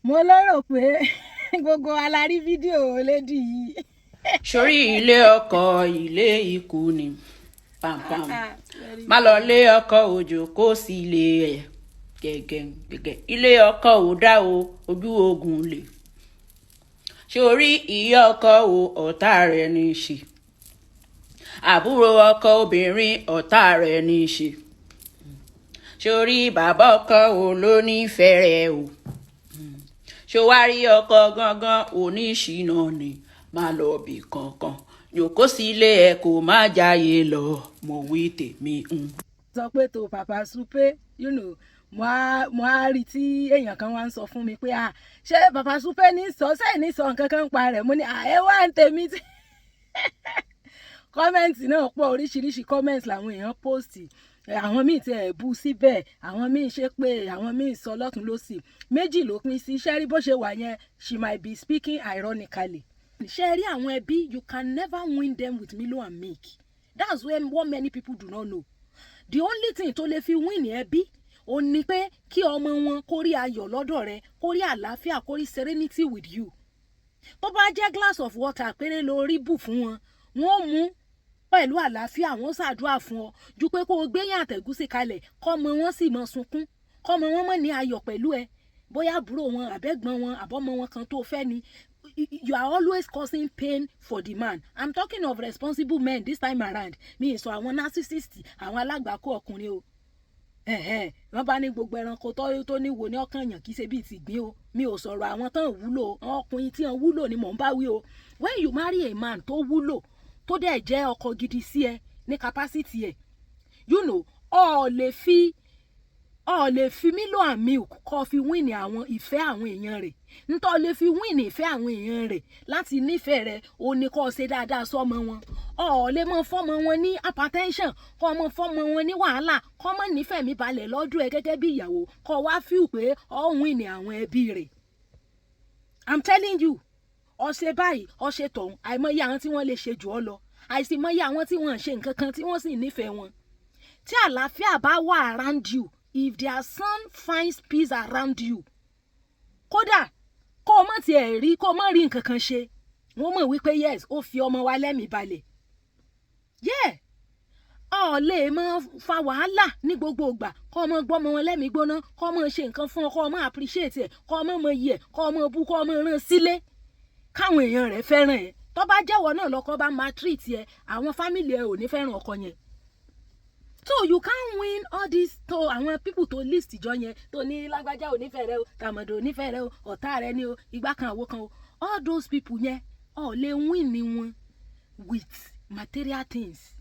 Mo lérò pé gbogbo wa la rí fídíò lady yìí. Sórí ilé ọkọ, ilé ikú ni pampam. Ah, very. Má lọ lé ọkọ, òjò kó sí ilé ẹ gẹ́gẹ́ gẹ́gẹ́. Ilé ọkọ ò dá o, ojú ogun lè sórí. Ìyá ọkọ o, ọ̀tá rẹ̀ ní í ṣe. Àbúrò ọkọ obìnrin, ọ̀tá rẹ̀ ní í ṣe. Sórí bàbá ọkọ o ló nífẹ̀ẹ́ rẹ̀ o. Ṣòwárí ọkọ gangan oníṣìnà ni. Má lọ bì kankan, yòókó sílé ẹ, kó má jáyé lọ. Mo wí tèmi. Sọ pé tó Papa Supe, mo á rí tí èèyàn kan wá ń sọ fún mi pé, "Ah, ṣé Papa Supe ní sọ sẹ́yìn ní sọ nǹkan kan pa rẹ̀?" Mo ní, "Ah, ẹ wá ń tèmi." Tí comment náà pọ̀, oríṣiríṣi comment làwọn èèyàn post. Àwọn míì ti ẹ̀ bú síbẹ̀, àwọn míì ṣe pé, àwọn míì sọ lọ́tún lọ́sì. Méjì ló pín sí. Ṣẹ́rí bó ṣe wà yẹn, she might be speaking ironically. Ṣé rí àwọn ẹbí, you can never win them with Milo and milk. That's where what many people do not know. The only thing tó lè fi win ẹbí ó ní pé kí ọmọ wọn kó rí ayọ̀ lọ́dọ̀ rẹ, kó rí àlàáfíà, kó rí serenity with you. Tó bá jẹ́ glass of water péré ló rí bù fún wọn, wọn ó mú pẹ̀lú àlàáfíà, wọn ṣàdúrà fún ọ, ju pé kó o gbéyàn àtẹ̀gúsí kalẹ̀, kọ́mọ wọn sì mọ sunkún, kọ́mọ wọn mọ̀ ní ayọ̀ pẹ̀lú ẹ, bóyá àbúrò wọn, àbẹ́gbọ́n wọn, àbọ́mọ wọn kan tó fẹ́ ni. You are always causing pain for the man. I'm talking of responsible men this time around. Mi ì sọ àwọn narcissist, àwọn alágbàákò ọkùnrin o. Wọ́n bá ní gbogbo ẹranko tó ní wo ní ọkàn yàn, kì í ṣe bíi tìgbín o. Mi ò sọ̀rọ̀ àwọn tán wúlò. Ọkùnrin tí wọ́n wúlò ni mò ń bá wí o. When you marry a man tó wúlò, tó dẹ̀ jẹ́ ọkọ gidi sí ẹ ní capacity ẹ, ọ lè fi Milo and milk kọ́ fi win àwọn ìfẹ́ àwọn èèyàn rẹ̀. Ntọ́ lè fi win ìfẹ́ àwọn èèyàn rẹ̀ láti nífẹ̀ẹ́ rẹ̀, ó ní kó ṣe dáadáa sọ́mọ wọn. Ọ lè mọ fọ́mọ wọn ní hypertension, kọ́ ọmọ fọ́mọ wọn ní wàhálà, kọ́ mọ́ nífẹ̀ẹ́ mi balẹ̀ lọ́dún ẹ gẹ́gẹ́ bí ìyàwó, kọ́ wá fíù pé ọ win àwọn ẹbí rẹ̀. I'm telling you, ọṣẹ báyìí, ọṣẹ tọ̀hún, àìmọye àwọn tí wọ́n lè ṣe jù ọ lọ, àìsìmọye àwọn tí wọ́n ń ṣe nǹkan kan tí wọ́n sì nífẹ̀ẹ́ wọn. Tí àlàáfíà bá wà around you, if their son finds peace around you, kódà kó o mọ̀ tiẹ̀ rí, kó o mọ̀ rí nǹkan kan ṣe, wọ́n mọ̀ wípé yes, ó fi ọmọ wa lẹ́mìí balẹ̀. Yeah, ọ lè mọ fa wàhálà ní gbogbo ìgbà, kó o mọ gbọ́mọ wọn lẹ́mìí gbóná, kó o mọ ṣe nǹkan fún ọ, kó o mọ appreciate ẹ̀, kó o mọ mọ iyì ẹ̀, kó o mọ bú, kó o mọ rán sílé, káwọn èèyàn rẹ̀ fẹ́ràn ẹ̀. Tó bá jẹ́wọ́ náà lọ́kọ bá maltreat ẹ, àwọn family ẹ ò ní fẹ́ràn ọkọ yẹn. So you can't win all these to àwọn people tó list jọ yẹn, tó ní lágbájá ò nífẹ̀ẹ́ rẹ o, tàmọ̀dò ò nífẹ̀ẹ́ rẹ o, ọ̀tá rẹ ni o, ìgbà kan, àwo kan o. All those people yẹn, ò lè win ni wọn with material things.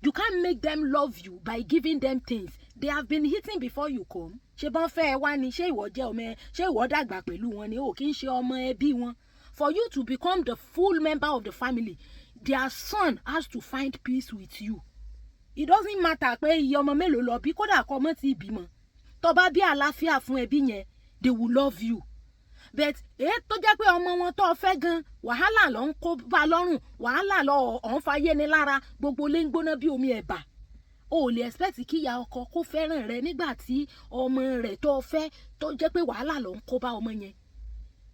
You can't make them love you by giving them things. They have been eating before you come. Ṣé bọ́n fẹ́ ẹ wá ni? Ṣé ìwọ jẹ́ ọmọ ẹ? Ṣé ìwọ dàgbà pẹ̀lú wọn ni? O kì í ṣe ọmọ ẹbí wọn. For you to become the full member of the family, their son has to find peace with you. It doesn't matter pé iye ọmọ mélòó lọ bí, kódà kọ́ ọmọ tí bímọ. Tó bá bí àlàáfíà fún ẹbí yẹn, they will love you. But èyí tó jẹ́ pé ọmọ wọn tó fẹ́ gan, wàhálà ló ń kó bá lọ́rùn, wàhálà lọ ọ̀n fàyè ní lára, gbogbo lé ń gbóná bí omi ẹ̀bà, o ò lè expect kí ìyá ọkọ kó fẹ́ràn rẹ nígbà tí ọmọ rẹ̀ tó fẹ́, tó jẹ́ pé wàhálà ló ń kó bá ọmọ yẹn,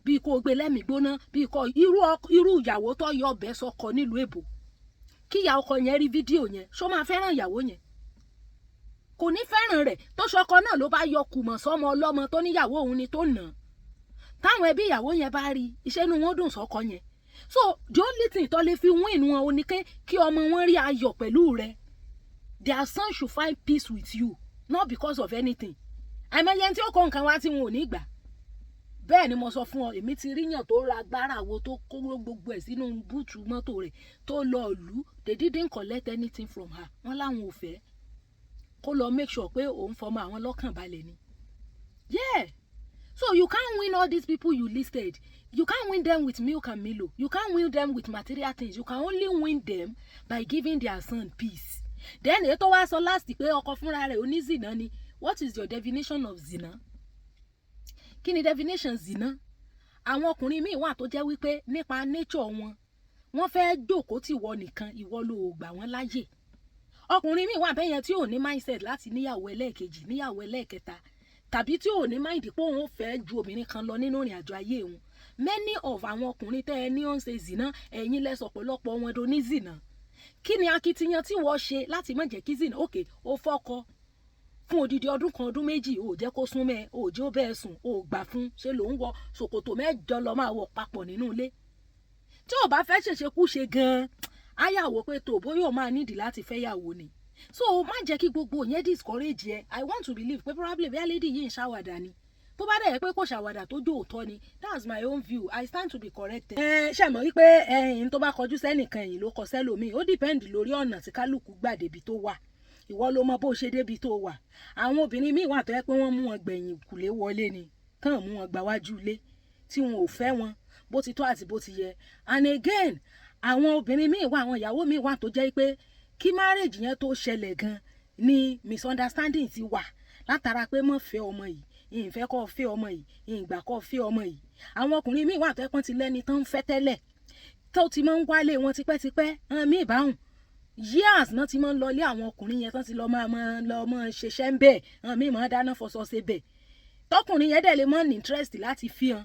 bíi kó gbé lẹ́mìí gbóná, bíi kó irú ìyàwó tó yọ ọbẹ̀ sọkọ nílùú èbò. Kí ìyá ọkọ yẹn rí fídíò yẹn, ṣó máa fẹ́ràn ìyàwó yẹn? Kò ní fẹ́ràn rẹ̀. Tó ṣọkọ náà ló bá yọ kùmọ̀ sọ́mọ ọlọ́mọ tó níyàwó òun ni tó nà án, táwọn ẹbí ìyàwó yẹn bá rí iṣẹ́, inú wọn dùn sọ́kọ yẹn? So the only thing tó lè fi win wọn ò ní pé kí ọmọ wọn rí ayọ̀ pẹ̀lú rẹ. Their son should find peace with you, not because of anything. Àìmọye ẹni tí ó kó nǹkan wá tí wọn ò ní gbà. Bẹ́ẹ̀ ni mo sọ fún ọ. Èmi ti ríyàn tó ra agbára wo, tó kó gbogbo ẹ̀ sínú boot mọ́tò rẹ̀, tó lọ ìlú. They didn't collect anything from her. Wọ́n láwọn ò fẹ́ kó lọ make sure pé òun fọmọ àwọn lọ́kàn balẹ̀ ni. Yeah, so you can't win all these people you listed. You can't win them with milk and Milo. You can't win them with material things. You can only win them by giving their son peace. Then èyí tó wá sọ last pé ọkọ fúnra rẹ̀ onízìnà ni, what is your definition of zina? Kí ni definition zina? Àwọn ọkùnrin míì wà tó jẹ́ wípé nípa nature wọn, wọ́n fẹ́ jókòó tì wọ nìkan, ìwọ ló gbà wọ́n láyè. Ọkùnrin míì wà bẹ́yẹn tí ò ní mindset láti níyàwó ẹlẹ́ẹ̀kejì, níyàwó ẹlẹ́ẹ̀kẹta. Tàbí tí ò ní mind pé òun ò fẹ́ ju obìnrin kan lọ nínú ìrìn àjò ayé òun. Many of àwọn ọkùnrin tẹ́ ẹ ní ó ń ṣe zina, ẹ̀yin lẹ sọ̀pọ̀lọpọ̀ wọn do ní zina. Kí ni akitiyan tí wọ́n ṣe láti má jẹ́ kí zina? Òkè ó fọ́kọ fún odidi ọdún kan, ọdún 2, ò jẹ́ kó sún mẹ́, ò jẹ́ ó bẹ́ẹ̀ sùn, ò gbà fún, ṣe ló ń wọ ṣòkòtò mẹ́jọ lọ máa wọ papọ̀ nínú ilé. Tí ò bá fẹ́ ṣèṣekúṣe gan-an, áyàwó pé tó bóyá ò máa nídìí láti fẹ́ yàwó ni. So má jẹ́ kí gbogbo yẹn discourage ẹ. I want to believe pé probably bí lady yìí ń ṣàwàdà ni. Tó bá dẹ̀ yẹ pé kò ṣàwàdà, tó jó òótọ́ ni, that's my own view. I stand to be corrected. Ẹ ṣe mọ̀ wípé ẹ̀yìn tó bá kọjú sẹ́nìkan, ẹ̀yìn ló kọ sẹ́lòmíì. Ó depend lórí ọ̀nà tí kálukú gbà débi tó wà. Ìwọ ló mọ bó ṣe débi tó wà. Àwọn obìnrin míì wà tó yẹ pé wọ́n mú wọn gbẹ̀yìn kùlé wọlé ni, kàn mú wọn gbà wájú ilé tí wọn ò fẹ́ wọn bó ti tọ́ àti bó ti yẹ. And again, àwọn obìnrin míì wà, àwọn ìyàwó míì wà tó jẹ́ pé kí marriage yẹn tó ṣẹlẹ̀ gan ni misunderstanding ti wà, látara pé mọ̀ fẹ́ ọmọ yìí, ìfẹ́ kọ́ fẹ́ ọmọ yìí, ìgbà kọ́ fẹ́ ọmọ yìí. Àwọn ọkùnrin míì wà tó yẹ pọ́n ti lẹ́ni tán ń fẹ́ tẹ́lẹ̀, tó ti máa ń wálé wọn tipẹ́tipẹ́. Hàn míì báhùn years náà ti máa ń lọlé àwọn ọkùnrin yẹn, tán ti lọ máa lọ máa ṣiṣẹ́ ń bẹ̀. Hàn míì máa dáná, fọṣọ, ṣe bẹ̀. Tọkùnrin yẹn dẹ̀ lè mọ́ ní interest láti fi hàn,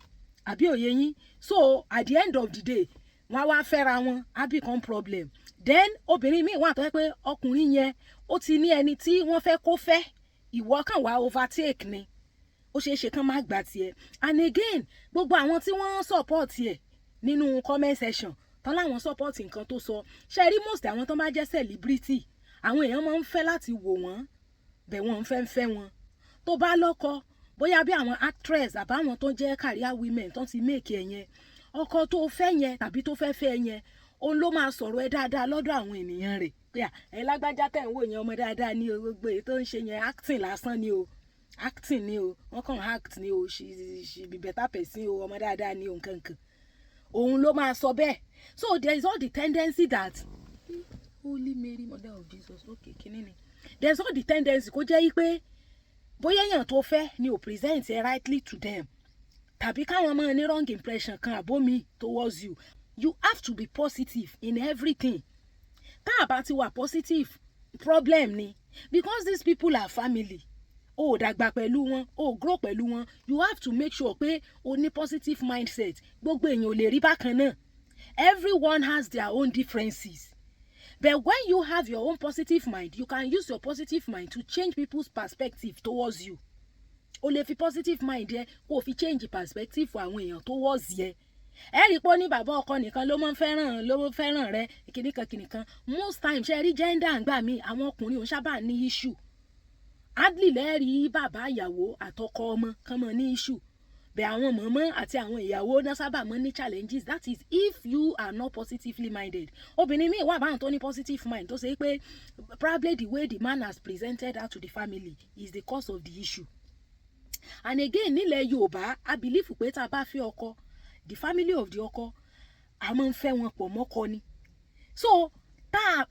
àbí òye yín? So at the end of the day, wọ́n á wá fẹ́ra wọn, á become problem. Then obìnrin míì wà tó yẹ pé ọkùnrin yẹn, ó ti ní ẹni tí wọ́n fẹ́ kó fẹ́, ìwọ kàn wá overtake ni. Ó ṣeé ṣe kán má gbà tiẹ̀. And again, gbogbo àwọn tí wọ́n support ẹ̀ nínú comment section, tán láwọn support nǹkan tó sọ, ṣe rí most àwọn tó bá jẹ́ celebrity, àwọn èèyàn máa ń fẹ́ láti wò wọ́n bẹ̀, wọ́n ń fẹ́ ń fẹ́ wọn. Tó bá lọ́kọ, bóyá bí àwọn actress àbáwọn tó jẹ́ career women tó ti make ẹ̀ yẹn, ọkọ tó fẹ́ yẹn tàbí tó fẹ́ fẹ́ yẹn, òun ló máa sọ̀rọ̀ ẹ dáadáa lọ́dọ̀ àwọn ènìyàn rẹ̀ pé à, ẹ lágbájá tẹ̀ ń wò yẹn, ọmọ dáadáa ní o, gbogbo èyí tó ń ṣe yẹn, acting lásán ni o, acting ni o, wọ́n kàn act ni o, she be better person o, ọmọ dáadáa ni o, nǹkan nǹkan. Òun ló máa sọ bẹ́ẹ̀. So there is all the tendency that, Holy Mary, Mother of Jesus, okay, kíní ni, there is all the tendency kó jẹ́ pé bóyá èèyàn tó fẹ́ ni ò present ẹ rightly to them, tàbí káwọn máa ní wrong impression kan àbómi towards you. You have to be positive in everything. Tá a bá ti wà positive, problem ni, because these people are family. O ò dàgbà pẹ̀lú wọn, o ò grow pẹ̀lú wọn. You have to make sure pé o ní positive mindset. Gbogbo èèyàn ò lè rí bákan náà. Everyone has their own differences, but when you have your own positive mind, you can use your positive mind to change people's perspective towards you. O lè fi positive mind yẹ kó o fi change perspective àwọn èèyàn towards yẹ. Ẹ rí i pé ó ní bàbá ọkọ nìkan ló máa ń fẹ́ràn, ló ń fẹ́ràn rẹ, kìnìkan kìnìkan. Most times, ṣe rí gender ń gbà mí, àwọn ọkùnrin òun sábà ní issue. Hardly lẹ́ẹ̀rí bàbá ìyàwó àtọkọ ọmọ kan mọ́ ní issue bẹ́ẹ̀. Àwọn mọ̀mọ́ àti àwọn ìyàwó náà sábà mọ́ ní challenges. That is if you are not positively minded. Obìnrin míì wà báwọn tó ní positive mind, tó ṣe pé probably the way the man has presented her to the family is the cause of the issue. And again, nílẹ̀ Yorùbá, I believe pé tá a bá fẹ́ ọkọ, the family of the ọkọ, a máa ń fẹ́ wọn pọ̀ mọ́kọ ni. So tá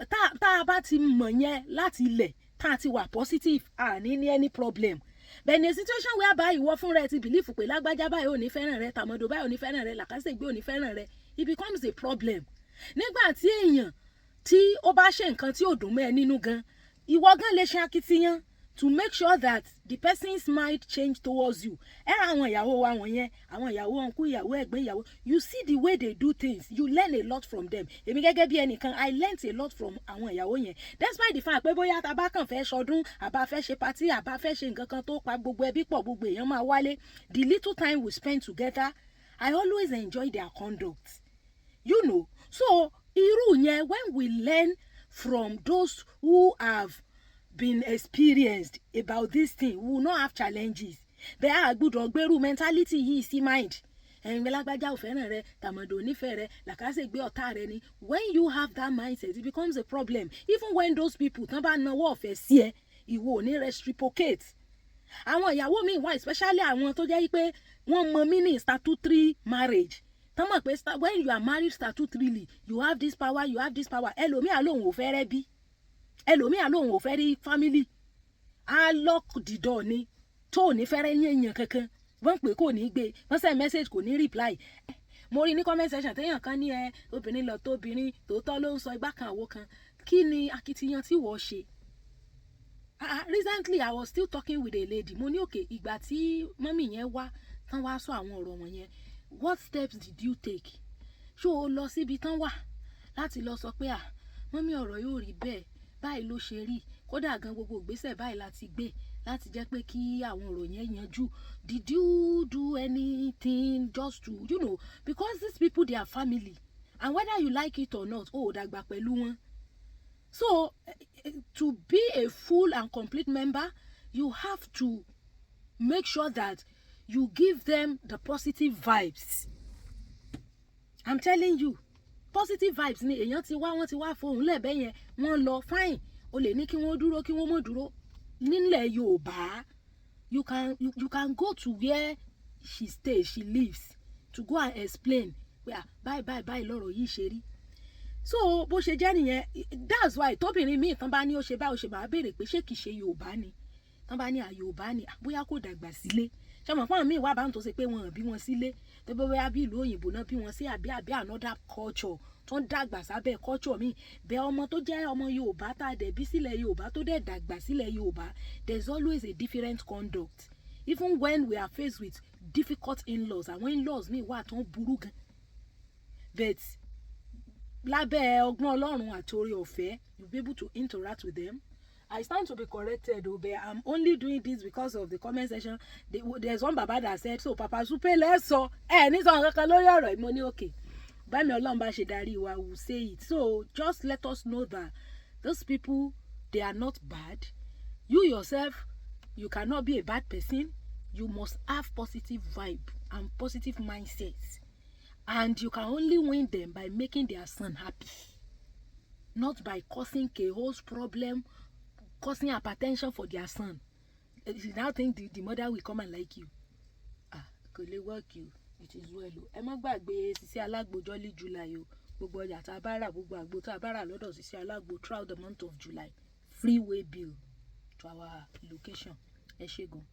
a bá ti mọ̀ yẹn láti ilẹ̀, tá a ti wà positive, a ní any problem. But in a situation whereby ìwọ fúnra ẹ ti believe pé lágbájá báyìí ò ní fẹ́ràn rẹ, tàmọ̀dò báyìí ò ní fẹ́ràn rẹ, làkàṣègbè ò ní fẹ́ràn rẹ, it becomes a problem. Nígbà tí èèyàn tí ó bá ṣe nǹkan tí ò dùn mọ́ ẹ nínú gan, ìwọ gan lè ṣe akitiyan to make sure that the person's mind change towards you. Ẹ ra àwọn ìyàwó wa wọ̀nyẹn, àwọn ìyàwó uncle, ìyàwó ẹ̀gbọ́n ìyàwó, you see the way they do things, you learn a lot from them. Èmi gẹ́gẹ́ bí ẹnìkan, I learnt a lot from àwọn ìyàwó yẹn, despite the fact pé bóyá tá a bá kàn fẹ́ ṣọdún, àbá fẹ́ ṣe party, àbá fẹ́ ṣe nǹkan kan tó pa gbogbo ẹbí pọ̀, gbogbo èèyàn máa wálé. The little time we spend together, I always enjoy their conduct. So irú yẹn, when we learn from those who have been experienced about this thing, we will not have challenges. Bẹ́ẹ̀ a gbọ́dọ̀ gbèrú mentality yìí sí mind. Ẹ̀yin lágbájá ò fẹ́ràn rẹ, tàmọ̀dò onífẹ̀ẹ́ rẹ, làkàṣègbè ọ̀tá rẹ ni. When you have that mindset, it becomes a problem. Even when those people tán bá nawọ́ ọ̀fẹ́ sí ẹ, ìwọ ò ní reciprocate. Àwọn ìyàwó mi wà, especially àwọn tó jẹ́ pé wọ́n mọ meaning statutory marriage, tán mọ̀ pé when you are married statutorily, you have this power, you have this power. Ẹlòmíà lòun ò fẹ́ rẹ́ bí, ẹlòmíà lòun ò fẹ́ rí family, á lock the door ni, tó ò ní fẹ́rẹ́ ní èèyàn kankan. Wọ́n pè, kò ní gbé, wọ́n send message, kò ní reply. Mo rí ní comment section téèyàn kan ní ẹ obìnrin lọ tóbìnrin, tòótọ́ ló ń sọ, igbá kan àwo kan. Kí ni akitiyan tí wọ́n ṣe? Ah, recently I was still talking with a lady. Mo ní, "Okay, ìgbà tí mummy yẹn wá tán, wá sọ àwọn ọ̀rọ̀ wọ̀nyẹn, what steps did you take? Ṣó o lọ síbi tán wà láti lọ sọ pé, 'Ah, mummy, ọ̀rọ̀ yóò rí bẹ́ẹ̀, báyìí ló ṣe rí, kódà gan gbogbo ìgbésẹ̀ báyìí láti gbé láti jẹ́ pé kí àwọn ọ̀rọ̀ yẹn yanjú'? Did you do anything just to, because these people, they are family, and whether you like it or not, o ò dàgbà pẹ̀lú wọn. So to be a full and complete member, you have to make sure that you give them the positive vibes. I'm telling you, positive vibes ni. Èèyàn ti wá, wọ́n ti wá fohùn lẹ́ẹ̀bẹ́ yẹn, wọ́n lọ, fine. O lè ní kí wọ́n dúró, kí wọ́n mọ̀ dúró. Nílẹ̀ Yorùbá, you can go to where she stays, she lives, to go and explain pé, "Ah, báyìí báyìí báyìí lọ́rọ̀ yìí ṣe rí." So bó ṣe jẹ́ nìyẹn. That's why tóbìnrin míì tán bá ní ó ṣe báyìí, ó ṣe, máa béèrè pé ṣé kìí ṣe Yorùbá ni. Tán bá ní à Yorùbá ni, bóyá kò dàgbà sílé. Ṣé mọ̀ fún àwọn míì wà bá ń tó ṣe pé wọn bí wọn sílé, tó bá bóyá bí ìlú òyìnbó náà bí wọn sí, àbí another culture, tó ń dàgbà sábẹ́ culture míì bẹ́ẹ̀. Ọmọ tó jẹ́ ọmọ Yorùbá tá a dẹ̀ bí sílẹ̀ Yorùbá, tó dẹ̀ dàgbà sílẹ̀ Yorùbá, there is always a different conduct, even when we are faced with difficult in-laws. Àwọn in-laws míì wà tó ń burú gan, but lábẹ́ ọgbọ́n Ọlọ́run àti oore ọ̀fẹ́, you be able to interact with them. I stand to be corrected o, but I'm only doing this because of the comment section. There's one baba that said, "So Papa Supe lẹ́sọ ẹ ní sọ nǹkan kan lórí ọ̀rọ̀." Mo ní, "Okay, bámi Ọlọ́run bá ṣe darí wa, we will say it." So just let us know that those people, they are not bad. You yourself, you cannot be a bad person. You must have positive vibe and positive mindset, and you can only win them by making their son happy, not by causing chaos, problem, causing hypertension for their son. You now think the mother will come and like you? Ah, kò lè work you. It is well o. Ẹ má gbàgbé Sisi Alágbo Jolly July o. Gbogbo ọjà tá a bá rà, gbogbo àgbo tá a bá rà lọ́dọ̀ Sisi Alágbo throughout the month of July, free way bill to our location. Ẹ ṣé gan.